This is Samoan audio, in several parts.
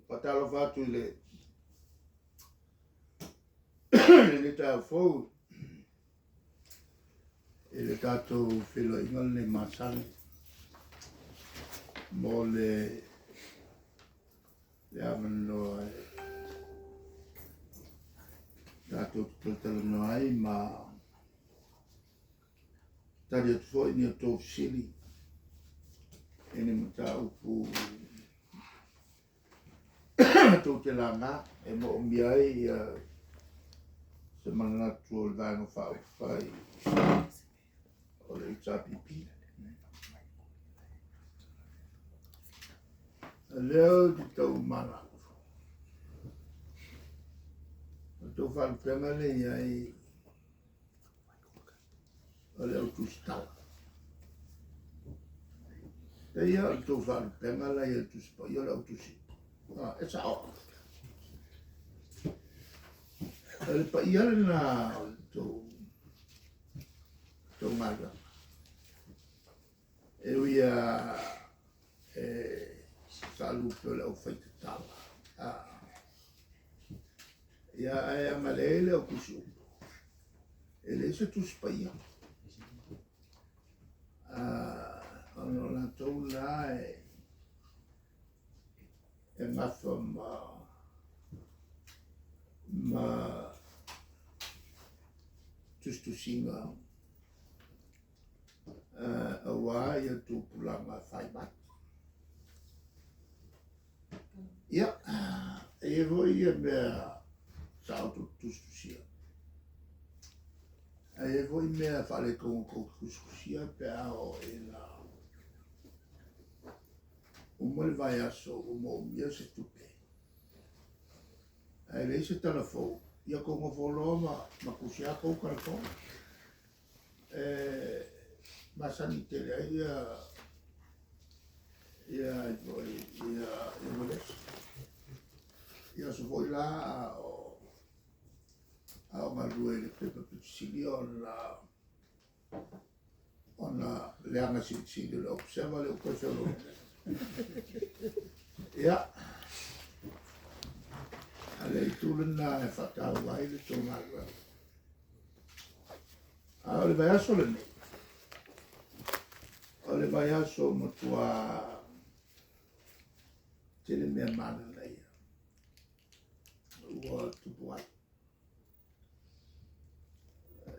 Faatalofa atu i le lenei taeao fou i le tatou feiloaiga lenei masani mo le le avanoa e tatou te talatalanoa ai ma tali atu foi ni a outou fesili i ni mataupu tou te laga e moomia ai ia se manatu o le Vaega Faaupufai o le HRPP. O lea ou te tau manatu, o le tou faalupega lea i ai o le au tusitala. E ia o le tou faalupega la i le Tusi Paia o le au tusi. Ah, e sao. O le paia lena o le tou tou galuega. E ui a e faalupe o le au faitatala. Ah. Ia ae agalelei le au tusi upu. E leai se Tusi Paia. Ona o latou la e e gafa ma ma tusitusiga aua ia tupulaga fai mai. Ia, e i ai foi ia mea sa outou tusitusia. Ae i ai foi mea faaletonu tou tusitusia pe a oo ina uma le vaiaso ua moomia se tupe. Ae leai se tala fou, ia tou nofo loa ma, ma tusi a tou tala fou. E masani tele ai ia ia foi ia ia Uelese. Ia aso foi la a o a o galue i le pepa pitusili ona ona leaga silisili o le Observer le upu e feolo. Ia, a le itu lena e faataua ai le tou galuega. A o le vaiaso lenei, o le vaiaso matua tele mea mananaia ua tupu ai.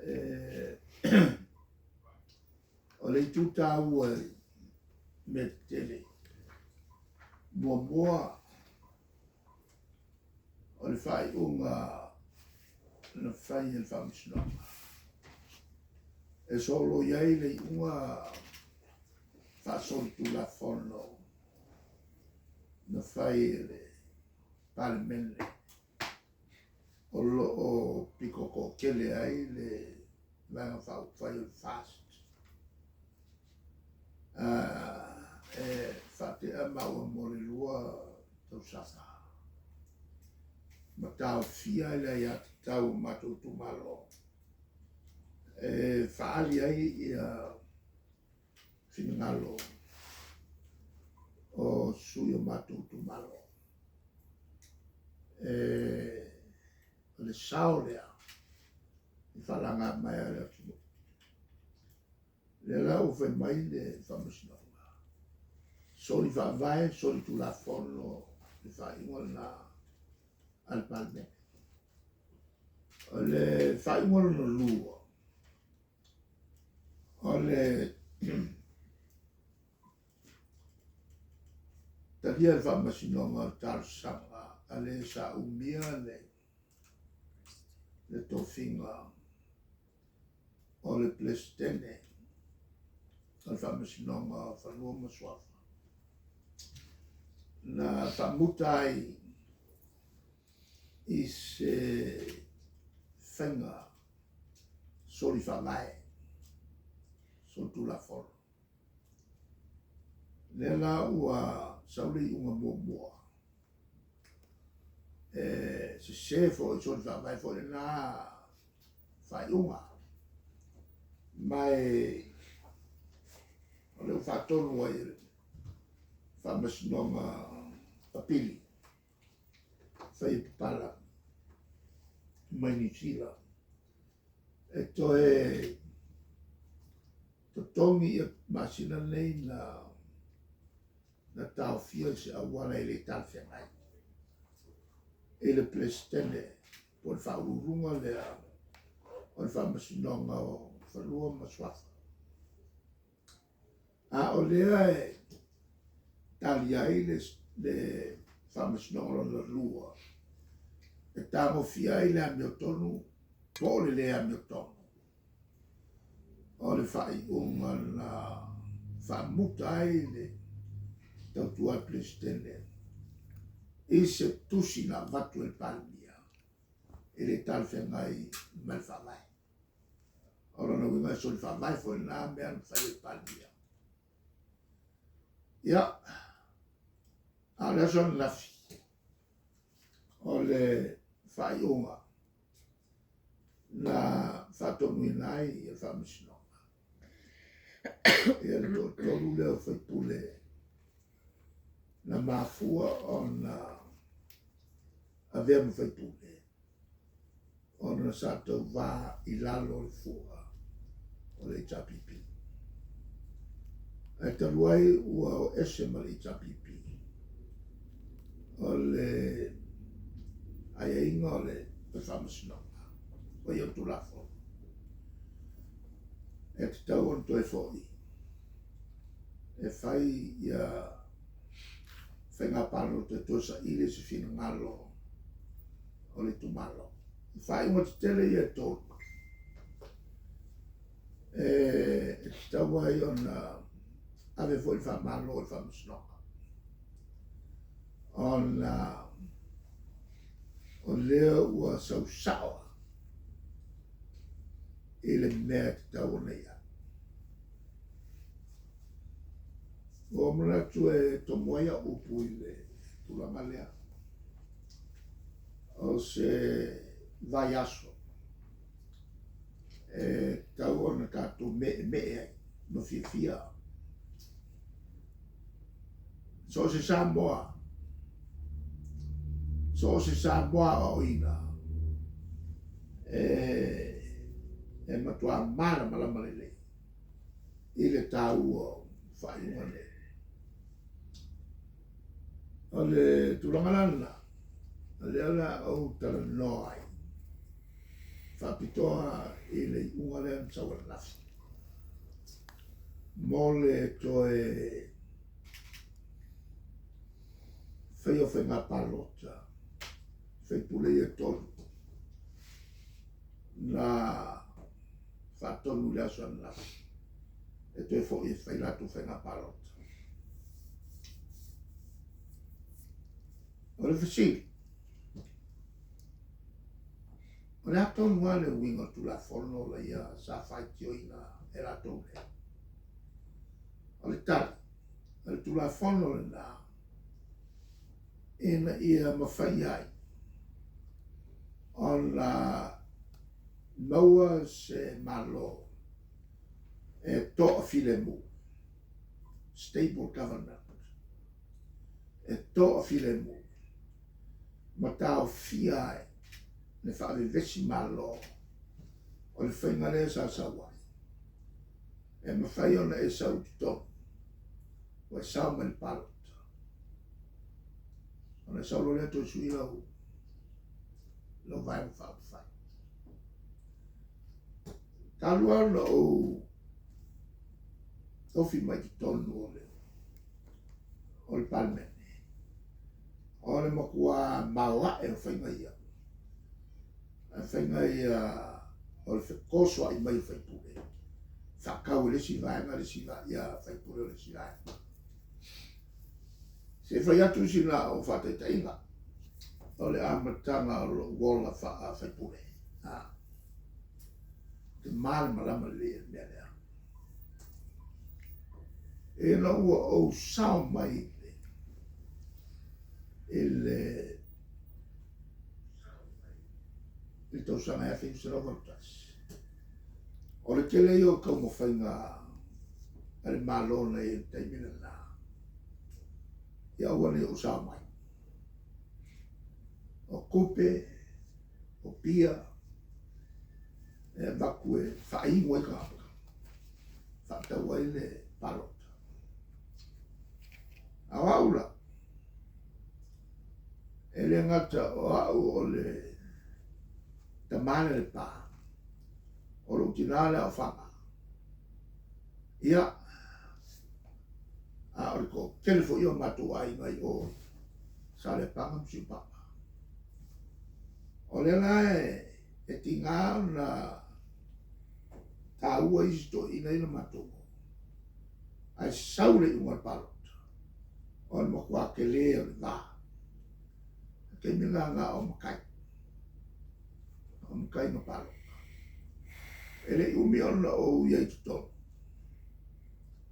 E, o le itu taua i mea tetele. Muamua, o le faaiuga na fai e le Faamasinoga e soloia ai le iuga faasolitulafono na fai e le Palemene o lo o pito toatele ai le Vaega Faaupufai o le FAST. E faatea maua mo le 2 tausaga ma taofia ai le aiatatau o matou itumalo e faaali ai ia finagalo o sui o matou itumalo. E, o le sao lea i faalaga mai a le atunuu. Lea la ua fai mai le Faamasinoga, soli faavae, soli tulafono le faaiuga lena a le Palemene. O le faaiuga lona lua, o le talia le Faamasinoga o le talosaga a le sa umia le le tofiga o le Peresetene o le Faamasinoga o Fanua ma Suafa, na faamuta ai i se faiga soli faavae, soli tulafono. Lea la ua sau le iuga muamua, e sese foi, soli faavae foi lena faaiuga. Ma e, o lea ua faatonu ai e le Faamasinoga Apili faia papala mai Niu Sila e toe totogi ia masina nei na taofia i se auala e le talafeagai i le Peresetene po o le Faauluuluga lea o le Faamasinoga o Fanua ma Suafa. A o lea e tali ai le Faamasinoga lona lua e tagofia ai le amiotonu po o le le amiotonu o le faaiuga na faamuta ai le tautua a le Peresetene i se tusi na avatu e le Palemia e le talafeagai ma le Faavae. O lona uiga e soli faavae foi lena mea na fai e le Palemia. Ia, a o le aso ananafi, o le faaiuga na faatonuina ai le Faamasinoga, ia le toatolu lea o faipule na mafua ona avea ma faipule ona sa tauvā i lalo o le fua o le HRPP. Ae talu ai ua o ese ma le HRPP, o le aiaiga o le Faamasinoga, o ia o le Tulafono, e tatau ona toe foi e fai ia faiga palota e toe saili se finagalo o le itumalo. O faaiuga tetele ia e tolu e tatau ai ona ave foi le faamalo i le Faamasinoga ona o lea ua sau sao i le mea e tatau ona i ai. Ua manatu e tomo ai au upu i le tulaga lea o se vaiaso e tatau ona tatou meemee ai ma fiafia. So o se Samoa, so o se Samoa aoaoina e matua malamalama lelei i le taua o faaiuga nei. O le tulaga la lena, o lea o le a ou talanoa ai faapitoa i le iuga lea na sau ananafi mo le toe faia o faiga palota faipule ia e tolu na faatonu i le aso ananafi e toe foi e fai latou faiga palota. O le fesili, o le a tonu lava le uiga o le Tulafono laia sa faitioina e latou nei? O le tali, o le Tulafono lena ina ia mafai ai ona maua se Malo e toafilemu, stable government, e toafilemu ma taofia ai le faavevesi Malo o le faiga lea sa sau ai. E mafai ona e sau i totonu, ua e sao mai le palota, ona e sau loa lea toe sui lau Vaega Faaupufai. Talu lava ona ou ofi mai totonu o le Palemene, o le matua maoae o faiga ia. Faiga ia o le fetosoa'i mai o faipule, faatau e le isi vaega le isi ia faipule o le isi vaega. Se i fai atu sina au faataitaiga o le amataga o lou ola faa-faipule. Te malamalama lelei i le mea lea. Ina ua ou sao mai i le tausaga 1981, o le tele ia o taumafaiga a le Malo na i ai i le taimi lena. Ia aua ne i ou sao mai. O tupe, o pia, e avatu e faainu ai tagata, faatau ai le palota. A o au la, e le gata o au o le tama le Lepa, o lou tina le aofaga. Ia, a o le toatele foi o matou aiga i o i Saleapaga ma Siupapa. O lea la e tiga ona taua isi toeaiina ia na matou o, ae sau le iuga o le palota, o le matua tele o le va. O le taimi lena na o matai, o matai na palota. E le i umi ona ou i ai i totonu,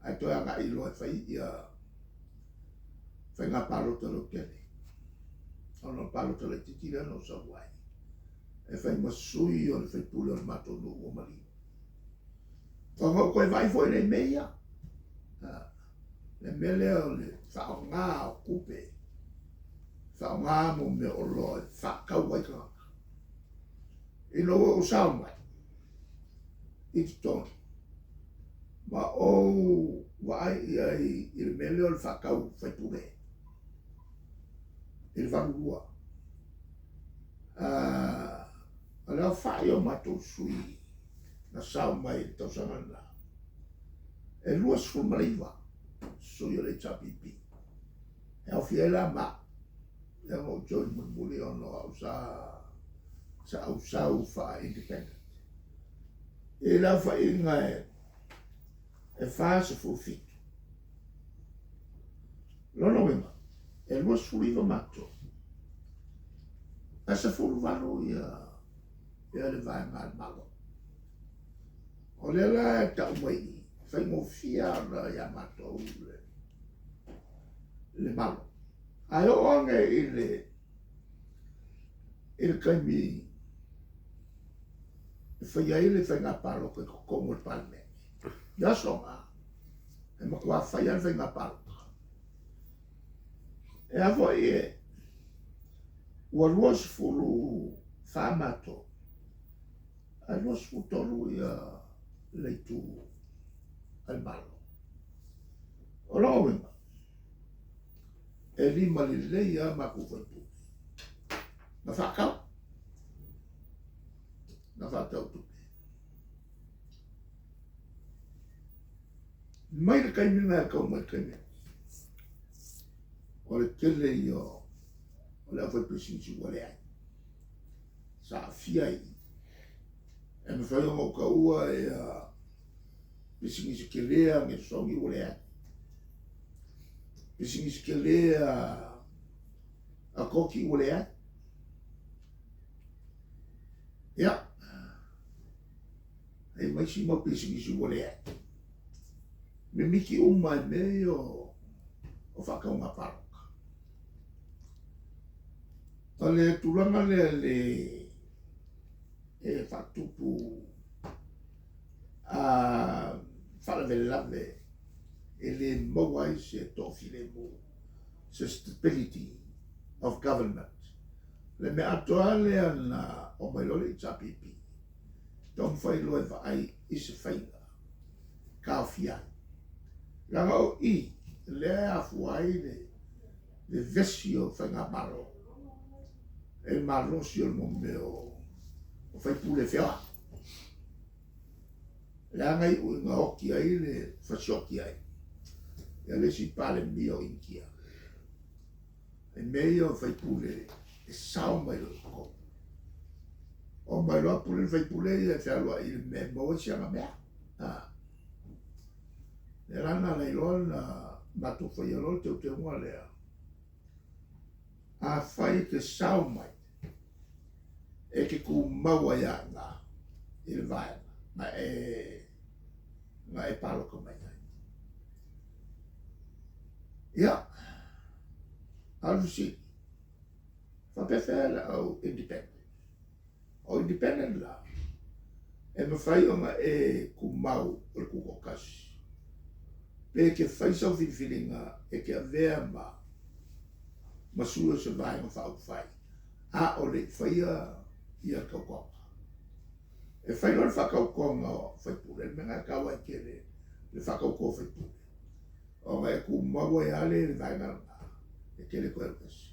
ae toe agai loa e fai ia faiga palota lautele, ona o le palota laitiiti lea na ou sau ai, e fai ma sui o le faipule o le matou nuu ua maliu. Ona ou toe vaai foi lea i mea ia, le mea lea o le faaaoga o tupe, faaaoga mo mea oloa e faatau ai tagata. Ina ua ou sao mai i totonu, ma ou vaai i ai i le mea lea o le faatau faipule i le 82. O le aofai o matou sui na sao mai i le tausaga lena, e 29 sui o le HRPP. E aofia ai la ma au, lea na ou join mulimuli ona o au sa sa ou sau faa-independent. I le aofaiga e 47. Lona uiga, e 29 matou, ae 18 ia ia le vaega a le Malo. O lea la e tau mai i i, faigofie ona ia matou le, le Malo. Ae oo ane i le, i le taimi e faia ai le faiga palota i totonu o le Palemene, i aso na, e matua fai lava le faiga palota. E a foi e ua 24 matou, ae 23 ia le itu a le Malo. O lona uiga, e lima lelei lava matou faipule na faatau, na faatau tupe. Mai le taimi lena e tau mai le taimi lenei, o le tele ia o le aufaipisinisi ua leai. Sa aafia ai i i. E mafai ona ou taua ia pisinisi tele a Gesogi ua leai. Pisinisi tele a Koki ua leai. Ia, e i ai ma isi mau pisinisi ua leai. Mimiti uma i mea ia o faatauga palota. O le tulaga lea le e faatupu a faalavelave e le maua ai se toafilemu, se stability of government. Le mea atoa lea na omai loa le HRPP, taumafai loa e vaai i se faiga taofia ai. Leaga o i lea e afua ai le vevesi o faigamalo e le malosi o le mea o faipule feoai. Leaga iu ina oti ai le fasioti ai ia le isi Palemia o Initia. E mea ia o faipule e sao mai loa i totonu. Omai loa pule le faipule ia e fealuai i le mea e maua ai si ana mea. Lea la na ala ai loa ona matou faia loa le teuteuga lea. Afai e te sao mai, e te tumau ai lava i ina i le vaega na e, na e palota mai ai. Ia, a o le fesili, faapefea le au independent? O independent la, e mafai ona e tumau o le tutoatasi, pe e te fai sau filifiliga e te avea ma ma sui o se Vaega Faaupufai a o le i faia ia tautoga. E fai loa le faatautoga o faipule, le mea lena e taua ai tele le faatauto o faipule, ona e tumau ai lava le vaega lena e te le toe alu ese.